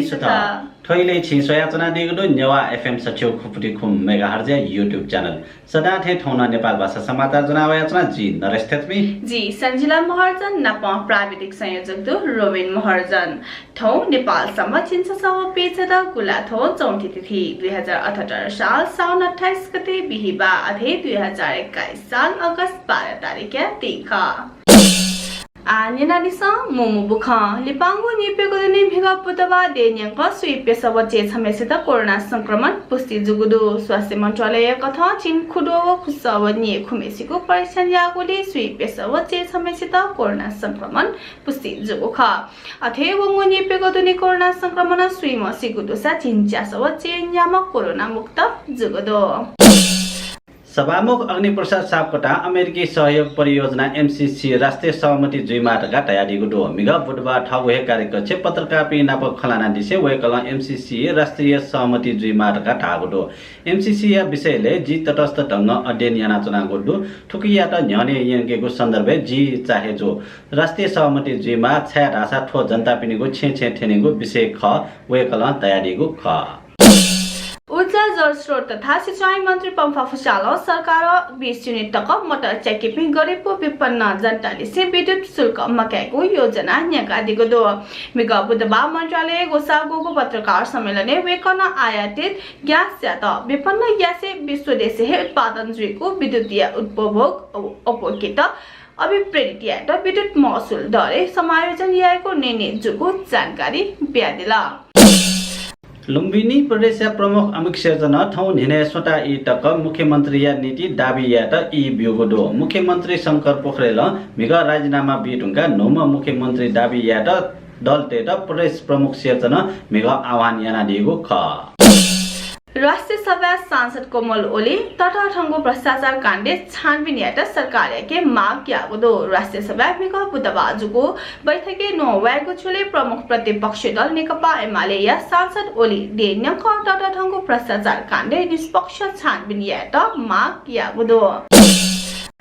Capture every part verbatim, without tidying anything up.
सुथ। थ्व इलय् छिं स्वयाच्वनादीगु दु नेवाः एफएम सच्छि खुपुटी खुम मेगाहर्जया YouTube channel। सदां थें थौं नं नेपाल भाषा समाचार ज्वना वयाच्वना जि नरेश थेतमी। जि सञ्जिला महर्जन नाप प्राविधिक संयोजक दु रोबिन महर्जन। थौं नेपाल संवत् झिंछसः व पीछदँ गुंलाथ्व चौथी तिथि दुई हजार अठहत्तर साल साउन अट्ठाइस गते बिहिबाः अथे दुई हजार एक्काइस साल अगस्त बाह्र तारिखया दिं खः। आः न्यनादिसँ मू मू बुखँ। लिपांगु नीप्यघौ दुने म्हिगः बुधबाः देय् न्यंक स्वीप्यसः व चय्छम्हेसित कोरोना संक्रमण पुष्टि जूगु दु। स्वास्थ्य मन्त्रालयया कथं झिंखुद्वः व खुसः व नीय्खुम्हेसिगु परीक्षण याःगुलिं स्वीप्यसः व चय्छम्हेसित कोरोना संक्रमण पुष्टि जूगु खः। अथे वंगु नीप्यघौ दुने कोरोना संक्रमणं स्वीम्ह सीगु दुसा झिंच्यासः व चय्न्याम्ह कोरोना मुक्त जूगु दु। सभामुख अग्निप्रसाद सापकोटां अमेरिकी सहयोग परियोजना एमसीसी राष्ट्रिय सहमति जुइमाः धकाः धयादीगु दु। म्हिगः बुधबाः थःगु हे कार्यकक्षय् पत्रकारपिं नाप खँ ल्हानादिसें वय्कलं एमसीसी राष्ट्रिय सहमति जुइमाः धकाः धाःगु दु। एमसीसीया विषयलय् जि तटस्थ ढंगं अध्ययन यानाच्वनागु दु। थुकियात न्ह्यःने यंकेगु सन्दर्भय् जि चाहे जू। राष्ट्रिय सहमति जुइमाः, छाय्धाःसा थ्व जनतापिनिगु छेँय् छेँय् थ्यनीगु विषय खः, वय्कलं धयादीगु खः। ऊर्जा, जलस्रोत तथा सिँचाइ मन्त्री पम्फा फुस्यालं सरकारं बीस युनिट तक मोटर च्याकीपिं गरिब व विपन्न जनतालिसे विद्युत शुल्क मकायेगु योजना न्यंकादीगु दु। म्हिगः बुधबाः मन्त्रालयय् ग्वसाः ग्वःगु पत्रकार सम्मेलनय् वय्कलं आयातित ग्यासयात विपन्न यासें विश्व देशय् हे उत्पादन जुइगु विद्युतया उपभोग अ-, अप्वकेत अभिप्रेरित यायेत विद्युत महसुल दरय् समायोजन यायेगु निर्णय जूगु जानकारी बियादिल। लुम्बिनी प्रदेशया प्रमुख अमिक शेरचनं थौं न्हिनय् स्वता ई तक मुख्यमन्त्रीया निंतिं दाबी यायेत ई ब्यूगु दु। मुख्यमन्त्री शंकर पोखरेलं म्हिगः राजीनामा बी धुंकाः न्हूम्ह मुख्यमन्त्री दाबी यायेत दलतय्त प्रदेश प्रमुख शेरचनं म्हिगः आह्वान यानादीगु खः। राष्ट्रिय सभाय् सांसद कोमल ओलीं ततःधंगु भ्रष्टाचार काण्डय् छानबिन यायेत सरकारयाके माग याःगु दु। राष्ट्रिय सभाय् म्हिगः बुधबाः जूगु बैठकय् न्ववायेगु झ्वलय् प्रमुख प्रतिपक्षी दल नेकपा एमालेया सांसद ओलीं देय् न्यंक ततःधंगु भ्रष्टाचार काण्डय् निष्पक्ष छानबिन यायेत माग याःगु दु।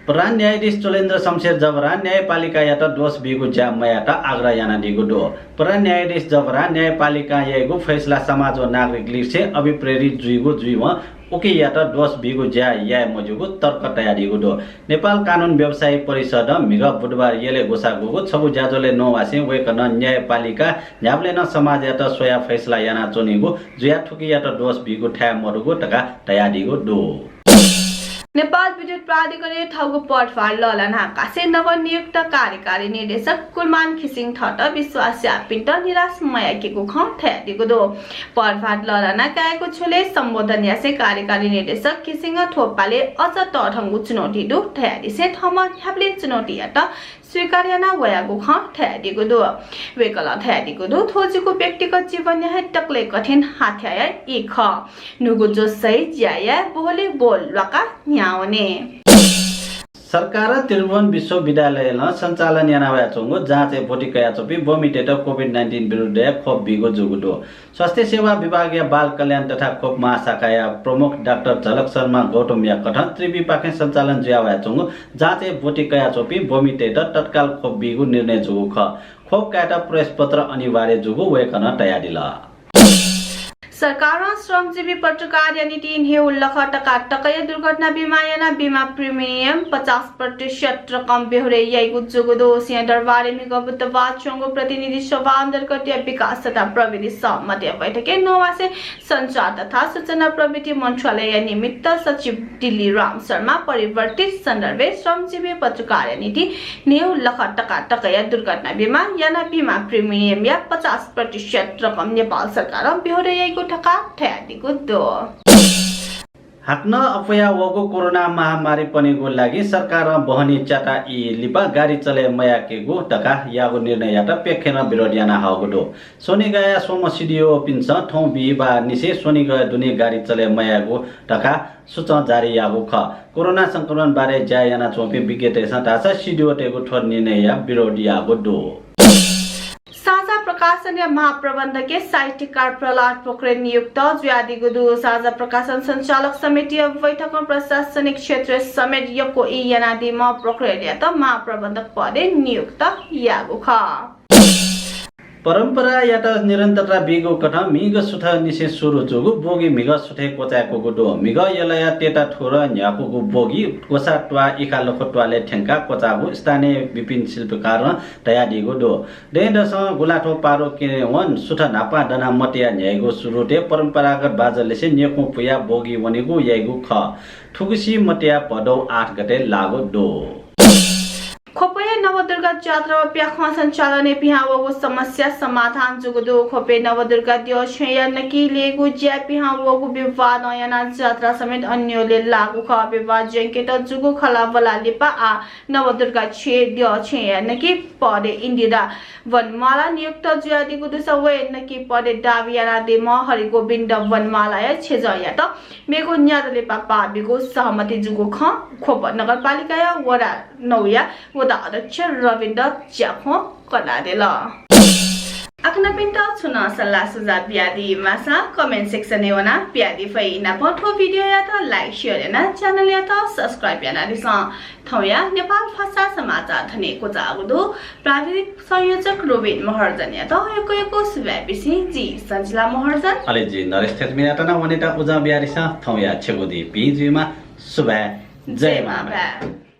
प्रधान न्यायाधीश चोलेन्द्र शमशेर जबरां न्यायपालिकायात दोष बीगु ज्या मयायेत आग्रह यानादीगु दु। प्रधान न्यायाधीश जबरां न्यायपालिकां याइगु फैसला समाज व नागरिकलिसे अभिप्रेरित जुइगु जुइवं उकियात दोष बीगु ज्या याये मज्यूगु तर्क तयादीगु दु। नेपाल कानून व्यवसायी परिषदं म्हिगः बुधबार यलय् ग्वसाः ग्वःगु छगू ज्याझ्वलय् नवासें वय्कलं न्यायपालिका न्ह्याबलें नं समाजयात स्वयाः फैसला यानाच्वनीगु जुयाः थुकियात दोष बीगु थाय् मदुगु धकाः धयादीगु दु। नेपाल विद्युत प्राधिकरणय् थःगु पदभार लःल्हानाः कासें नवनियुक्त कार्यकारी निर्देशक कुलमान खिसिङ थःत विश्वास याःपिन्त निराश मयाकेगु खँ धयादीगु दु। पदभार लःल्हाना कायेगु झ्वलय् सम्बोधन यासें कार्यकारी निर्देशक खिसिङं थ्व पालय् अझ तःधंगु चुनौती दु धयादिसें थःम्हं न्ह्याबलें चुनौतीयात स्वीकार याना वयागु खँ धयादीगु दु। वय्कलं धयादीगु दु, थ्व जिगु व्यक्तिगत जीवनया हे दकलय् कठिन हाथ्याःया ई खः। न्हूगु जोस सहित ज्या याये, बोहले बोल ल्वाका न्ह्यावने। सरकारं त्रिभुवन विश्वविद्यालयलं सञ्चालन याना वयाच्वंगु जाँचय् ब्वति कयाच्वंपिं ब्वमितय्त कोभिड नाइन्टिन विरुद्धया खोप बीगु जूगु दु। स्वास्थ्य सेवा विभागया बाल कल्याण तथा खोप महाशाखाया प्रमुख डाक्टर झलक शर्मा गौतमया कथं त्रिविपाखें सञ्चालन जुया वयाच्वंगु जाँचय् ब्वति कयाच्वंपिं ब्वमितय्त तत्काल खोप बीगु निर्णय जूगु खः। खोप कायेत प्रवेशपत्र अनिवार्य जूगु वय्कलं धयादिल। सरकारं श्रमजीवी पत्रकारया निंतिं न्हय्गू लख तका तकया दुर्घटना बिमा यानाः बिमा प्रिमियम पचास प्रतिशत रकम बेहोरे याइगु जूगु दु। सिंहदरबारय् म्हिगः बुधबार च्वंगु प्रतिनिधि सभा अन्तर्गतया विकास तथा प्रविधि सहमतिया बैठकय् नवासें सञ्चार तथा सूचना प्रविधि मन्त्रालयया निमित्त सचिव दिल्ली राम शर्मा परिवर्तित सन्दर्भय् श्रमजीवी पत्रकारया निंतिं न्हय्गू लख तका तकया दुर्घटना बिमा यानाः बिमा प्रिमियमया पचास प्रतिशत रकम नेपाल सरकारं बेहोरे याइगु धकाः धयादीगु दु। हाकनं अप्वया वःगु कोरोना महामारी पनेगु लागि सरकारं बहनी च्याता ई लिपा गाडी चले मयाकेगु धकाः याःगु निर्णययात प्यखेरं विरोध याना हःगु दु। स्वनिगःया स्वम्ह सिडिओपिन्सं थौं बिहिबाः निसें स्वनिगः दुने गाडी चले मयायेगु धकाः सूचं जारी याःगु खः। कोरोना संक्रमण बारे ज्या यानाच्वंपिं विज्ञतय्सं धाःसा सिडिओतय्गु थ्व निर्णयया विरोध याःगु दु। साझा प्रकाशनया महाप्रबन्धकय् साहित्यकार प्रहलाद पोखरेल नियुक्त जुयादीगु दु। साझा प्रकाशन सञ्चालक समितिया बैठकं प्रशासनिक क्षेत्रय् समेत यक्व ई यानादीम्ह पोखरेलयात महाप्रबन्धक पदय् नियुक्त याःगु खः। परम्परायात निरन्तरता बीगु कथं म्हिगः सुथंनिसें सुरु जूगु बोगी म्हिगः सुथय् क्वचाय्कूगु दु। म्हिगः यलया तेता थुर न्ह्याकूगु बोगी ग्वसाः त्वाः इखा लखु त्वालय् थ्यंकाः क्वचाःगु स्थानीय विपिन शिल्पकारं धयादीगु दु। दँय्‌दसं गुलाथ्व पारु क्यनेवं सुथ न्हापां दनाः मतया न्ह्याइगु सुरुतय् परम्परागत बाजंलिसे न्यकूँ पुयाः बोगी वनेगु याइगु खः। थुगुसी मतया भदौ आठ गते लाःगु दु। ख्वपया नवदुर्गा जात्रा व प्याखं सञ्चालनय् पिहां वःगु समस्या समाधान जूगु दु। ख्वपय् नवदुर्गा द्यःछेँया नकिलेगु ज्याय् पिहां वःगु विवादं यानाः जात्रा समेत अन्योलय् लाःगु खः। विवाद ज्यंकेत जूगु खँल्हाबल्हा लिपा आः नवदुर्गा छेँ द्यःछेँया नकि पदय् इन्दिरा वनमाला नियुक्त जुयादीगु दुसा वय् नकि पदय् दाबी यानादीम्ह हरिगोविन्द वनमालाया छेँजःयात मेगु न्यादँ लिपा पाः बीगु सहमति जूगु खँ ख्वप नगरपालिकाया वडा नौया वडा अध्यक्ष रविन्द्र च्याखुं कनादिल। आखनपिन्त छुं नं सल्लाह सुझाव बियादी माःसा comment section य् वनाः बियादी फइ। नापं थ्व video यात like share यानाः channel यात subscribe यानादिसँ। थौंया नेपाल भाषा समाचार थन हे क्वचाःगु दु। प्राविधिक संयोजक रोबिन महर्जनयात यक्व यक्व सुभाय् बिसें जि सञ्जिला महर्जन। अले जि नरेश थेचमियात नं वनेत उजं बियादिसँ। थौंया छेँगु दिं भिं जुइमा। सुभाय्। जय मांभाय्।